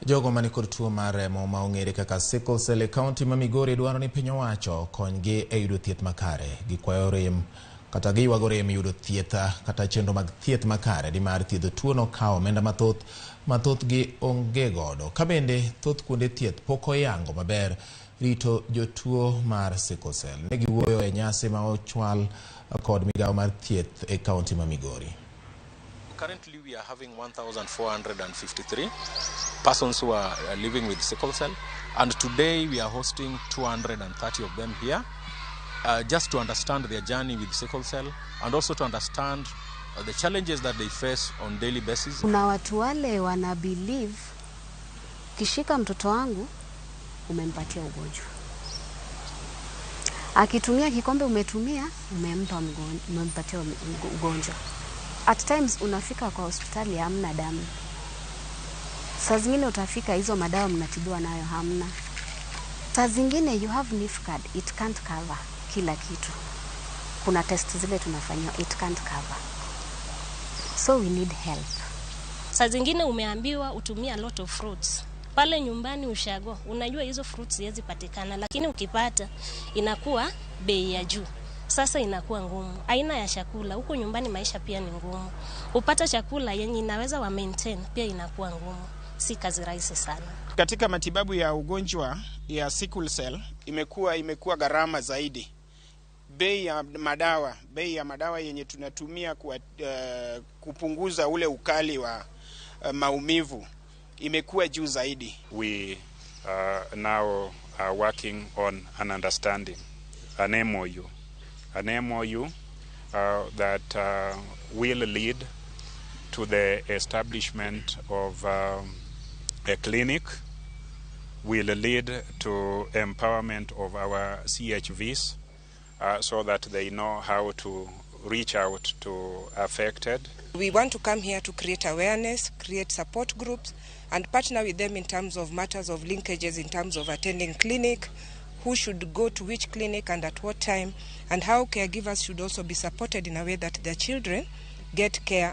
Jogo mani kod tuo mar remo ma ong'ere kaka sickle cell e kaunti ma Migori dwaro ni piny owacho okonygi e yudo thieth makare. Gikwayo rem kata giywago rem yudo thieth kata chenro mag thieth makare nimar thiedho tuono kawo omenda mathoth ma thothgi onge godo. Ka bende thoth kuonde thieth pok oyango maber rito jotuo mar sickle cell. Ne giwuoyo e nyasi ma ochwal kod migawo mar thieth e kaunti ma Migori. Currently, we are having 1,453 persons who are living with sickle cell, and today we are hosting 230 of them here, just to understand their journey with sickle cell and also to understand the challenges that they face on daily basis. Kuna watu wale wana believe ukishika mtoto wangu umempatia ugonjwa, akitumia kikombe umetumia umempa umempatia ugonjwa. At times unafika kwa hospitali hamna damu, saa zingine utafika hizo madawa mnatibiwa nayo hamna. Saa zingine you have NHIF card, it can't cover kila kitu. Kuna test zile tunafanyiwa, it can't cover, so we need help. Saa zingine umeambiwa utumie a lot of fruits pale nyumbani ushago, unajua hizo fruits ziwezi patikana, lakini ukipata inakuwa bei ya juu. Sasa inakuwa ngumu. Aina ya chakula huku nyumbani, maisha pia ni ngumu. Upata chakula yenye inaweza wa maintain pia inakuwa ngumu, si kazi rahisi sana. Katika matibabu ya ugonjwa ya sickle cell imekuwa gharama zaidi. Bei ya madawa yenye tunatumia kupunguza ule ukali wa maumivu imekuwa juu zaidi. We now are working on an understanding, an MOU, an MOU that will lead to the establishment of a clinic, will lead to empowerment of our CHVs so that they know how to reach out to affected. We want to come here to create awareness, create support groups, and partner with them in terms of matters of linkages, in terms of attending clinic, who should go to which clinic and at what time, and how caregivers should also be supported in a way that their children get care.